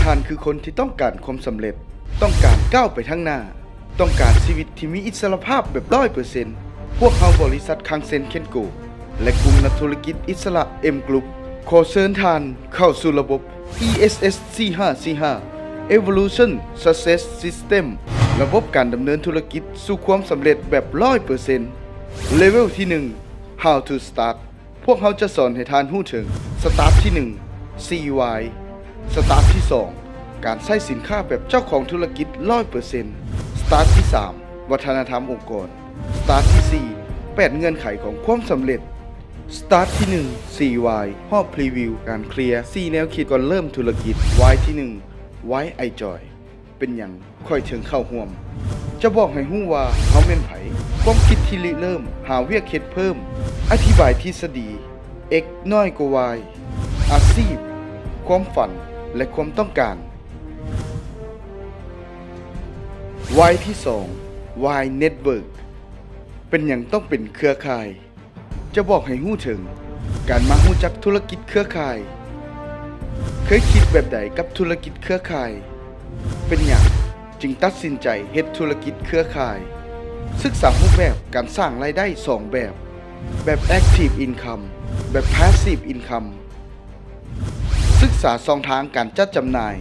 ທ່ານຄືຄົນທີ່ຕ້ອງການຄວາມສຳເລັດ, ຕ້ອງການກ້າວໄປທາງໜ້າ, ຕ້ອງການຊີວິດທີ່ມີອິດສະຫຼະພາບແບບຮ້ອຍເປີເຊັນ? ພວກເຮົາບໍລິສັດຄັງເຊັນເຄັນໂກ ແລະ ກຸ່ມນັກທຸລະກິດອິດສະຫຼະ M Group ຂໍເຊີນທ່ານເຂົ້າສູ່ລະບົບ E S S ສີ່ຫ້າສີ່ຫ້າ Evolution Success System ລະບົບການດຳເນີນທຸລະກິດສູ່ຄວາມສຳເລັດແບບຮ້ອຍເປີເຊັນ. Level ທີໜຶ່ງ How to Start ພວກເຮົາຈະສອນໃຫ້ທ່ານຮູ້ເຖິງ Start ທີໜຶ່ງ ສີ່ Y, Start ທີສອງ ການໃຊ້ສິນຄ້າແບບເຈົ້າຂອງທຸລະກິດຮ້ອຍເປີເຊັນ, Start ທີສາມ ວັດທະນະທຳອົງກອນ, Start ທີສີ່ ແປດເງື່ອນໄຂຂອງຄວາມສຳເລັດ. Start ທີໜຶ່ງ ສີ່ Y ຮອບ Preview ການເຄລຍສີ່ແນວຄິດກ່ອນເລີ່ມທຸລະກິດ. Y ທີໜຶ່ງ Why I Join ເປັນຫຍັງຂ້ອຍເຖິງເຂົ້າຮ່ວມ? ຈະບອກໃຫ້ຮູ້ວ່າເຮົາແມ່ນໃຜ, ຄວາມຄິດທີ່ລິເລີ່ມ, ຫາວຽກເຮັດເພີ່ມ, ອະທິບາຍທິດສະດີ X ນ້ອຍກວ່າ Y, ອາຊີບ, ຄວາມຝັນ ແລະ ຄວາມຕ້ອງການ. Y ທີສອງ Why Network ເປັນຫຍັງຕ້ອງເປັນເຄືອຂ່າຍ? ຈະບອກໃຫ້ຮູ້ເຖິງການມາຮູ້ຈັກທຸລະກິດເຄືອຂ່າຍ. ເຄີຍຄິດແບບໃດກັບທຸລະກິດເຄືອຂ່າຍ? ເປັນຫຍັງຈຶ່ງຕັດສິນໃຈເຮັດທຸລະກິດເຄືອຂ່າຍ? ສຶກສາຮູບແບບການສ້າງລາຍໄດ້ສອງແບບ, ແບບ Active Income ແບບ Passive Income. ສຶກສາຊ່ອງທາງການຈັດຈຳໜ່າຍ.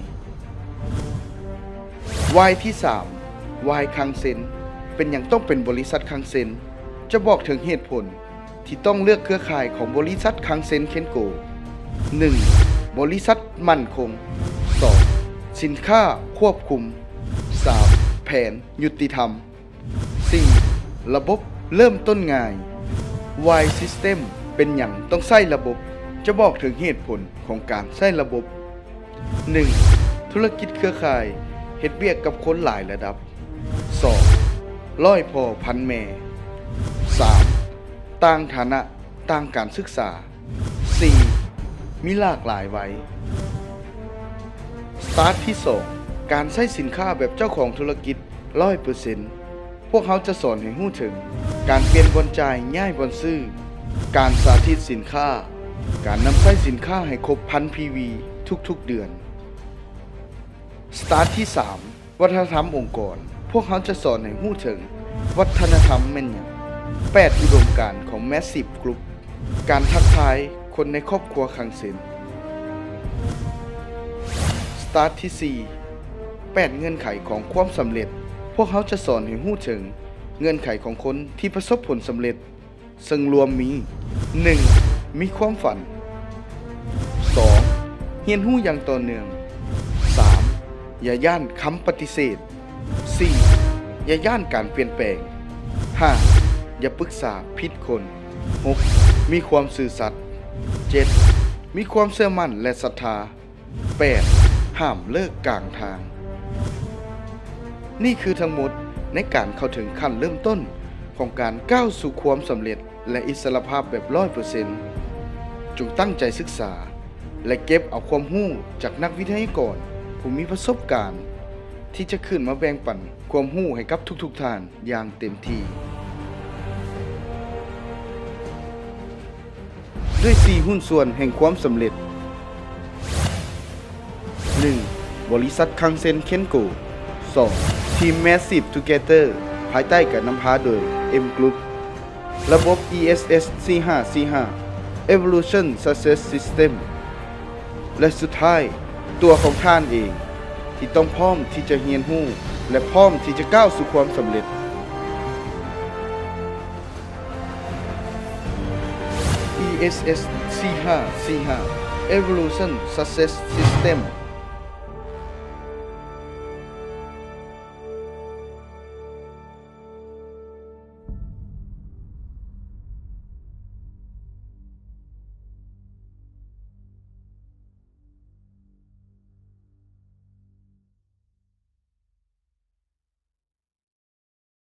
Y ທີສາມ Why ຄັງເຊັນ ເປັນຫຍັງຕ້ອງເປັນບໍລິສັດຄັງເຊັນ? ຈະບອກເຖິງເຫດຜົນທີ່ຕ້ອງເລືອກເຄືອຂ່າຍຂອງບໍລິສັດຄັງເຊັນເຄັນໂກ. ໜຶ່ງ ບໍລິສັດໝັ້ນຄົງ, ສອງ ສິນຄ້າຄວບຄຸມ, ສາມ ແຜນຍຸຕິທຳ, ສີ່ ລະບົບເລີ່ມຕົ້ນງ່າຍ. Why System ເປັນຫຍັງຕ້ອງໃຊ້ລະບົບ? ຈະບອກເຖິງເຫດຜົນຂອງການໃຊ້ລະບົບ. ໜຶ່ງ ທຸລະກິດເຄືອຂ່າຍ ເຮັດວຽກກັບຄົນຫຼາຍລະດັບ. ສອງ ຮ້ອຍພໍ່ພັນແມ່. ສາມ ຕ່າງຖານະ ຕ່າງການສຶກສາ. ສີ່ ມີຫຼາກຫຼາຍໄວ. Start ທີສອງ ການໃຊ້ສິນຄ້າແບບເຈົ້າຂອງທຸລະກິດຮ້ອຍເປີເຊັນ. ພວກເຮົາຈະສອນໃຫ້ຮູ້ເຖິງການປ່ຽນບ່ອນຈ່າຍ, ຍ້າຍບ່ອນຊື້, ການສາທິດສິນຄ້າ, ການນຳໃຊ້ສິນຄ້າໃຫ້ຄົບພັນ PV ທຸກໆເດືອນ. Start ທີສາມ ວັດທະນະທຳອົງກອນ. ພວກເຮົາຈະສອນໃຫ້ຮູ້ເຖິງວັດທະນະທຳແມ່ນຫຍັງ, ແປດອຸດົມການຂອງ Massive Group, ການທັກທາຍຄົນໃນຄອບຄົວຄັງເຊັນ. Start ທີສີ່ ແປດເງື່ອນໄຂຂອງຄວາມສຳເລັດ. ພວກເຮົາຈະສອນໃຫ້ຮູ້ເຖິງເງື່ອນໄຂຂອງຄົນທີ່ປະສົບຜົນສຳເລັດ. ເຊິ່ງລວມມີ ໜຶ່ງ ມີຄວາມຝັນ. ສອງ ຮຽນຮູ້ຢ່າງຕໍ່ເນື່ອງ. ສາມ ຢ່າຢ້ານຄຳປະຕິເສດ. ສີ່ ຢ່າຢ້ານການປ່ຽນແປງ. ຫ້າ ຢ່າປຶກສາຜິດຄົນ. ຫົກ ມີຄວາມຊື່ສັດ. ເຈັດ ມີຄວາມເຊື່ອໝັ້ນ ແລະ ສັດທາ. ແປດ ຫ້າມເລີກກາງທາງ. ນີ້ຄືທັງໝົດໃນການເຂົ້າເຖິງຂັ້ນເລີ່ມຕົ້ນຂອງການກ້າວສູ່ຄວາມສຳເລັດ ແລະ ອິດສະຫຼະພາບແບບຮ້ອຍເປີເຊັນ. ຈົ່ງຕັ້ງໃຈສຶກສາ ແລະ ເກັບເອົາຄວາມຮູ້ຈາກນັກວິທະຍາກອນຜູ້ມີປະສົບການ ທີ່ຈະຂຶ້ນມາແບ່ງປັນຄວາມຮູ້ໃຫ້ກັບທຸກໆທ່ານຢ່າງເຕັມທີ່. ດ້ວຍສີ່ຫຸ້ນສ່ວນແຫ່ງຄວາມສຳເລັດ. ໜຶ່ງ ບໍລິສັດຄັງເຊັນເຄັນໂກ. ສອງ ທີມ Massive Together ພາຍໃຕ້ການນຳພາໂດຍ M Group ລະບົບ E S S ສີ່ຫ້າສີ່ຫ້າ Evolution Success System ແລະ ສຸດທ້າຍ ຕົວຂອງທ່ານເອງ ທີ່ຕ້ອງພ້ອມທີ່ຈະຮຽນຮູ້ ແລະ ພ້ອມທີ່ຈະກ້າວສູ່ຄວາມສຳເລັດ. E S S ສີ່ຫ້າສີ່ຫ້າ Evolution Success System